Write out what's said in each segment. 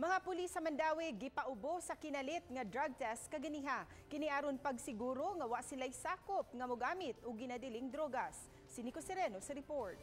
Mga pulis sa Mandaue gipaubo sa kinalit nga drug test kaganiha. Kini aron pagsiguro nga wa sila'y sakop nga mogamit og ginadiling drogas. Si Nico Sereno sa report.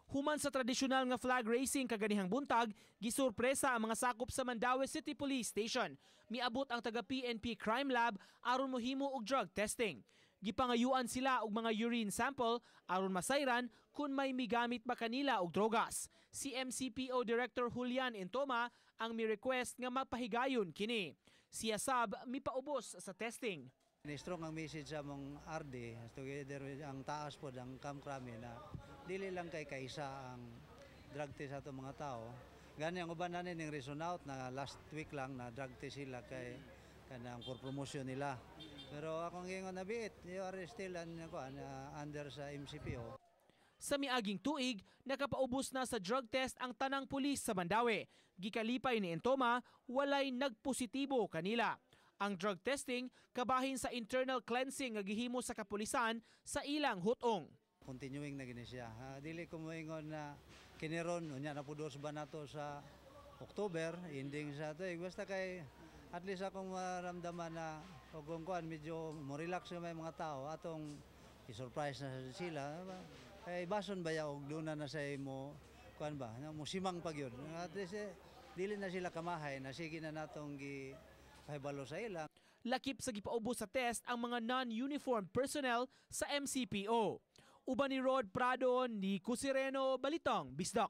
Human sa tradisyonal nga flag raising kaganihang buntag, gisurpresa ang mga sakop sa Mandaue City Police Station. Miabot ang taga PNP Crime Lab aron mohimo og drug testing. Gipangayuan sila og mga urine sample aron masayran kung may migamit ba kanila og drogas. Si MCPO Director Julian Intoma ang mi-request nga mapahigayon kini. Siya sab mipaubos sa testing. Strong ang message sa among RD together with ang taas po ang Camkrame na dili lang kay kaisa ang drug test ato mga tao. Gani ang uban na ning reason out na last week lang na drug test sila kay kanang for promotion nila. Pero akong giingon na biit, you are still under sa MCPO. Sa miaging tuig, nakapaubos na sa drug test ang tanang pulis sa Mandaue. Gikalipay ni Entoma, walay nagpositibo kanila. Ang drug testing kabahin sa internal cleansing nga gihimo sa kapulisan sa ilang hutong. Continuing na gini siya. Dili ko moingon na kiniron unya na pudos ba nato sa October, ending sa tuig. Basta kay at least akong maramdaman na og kung kuan medyo mo relax may mga tao atong i-surprise na sila. Kay bason ba ya og duna na sa imo kuan ba, mo simang pag yun. At least dili na sila kamahay na sige na natong gi pahibalo sa ila. Lakip sa gipaubos sa test ang mga non-uniformed personnel sa MCPO. Uban ni Rod Prado, Nico Sireno, Balitang Bisdak.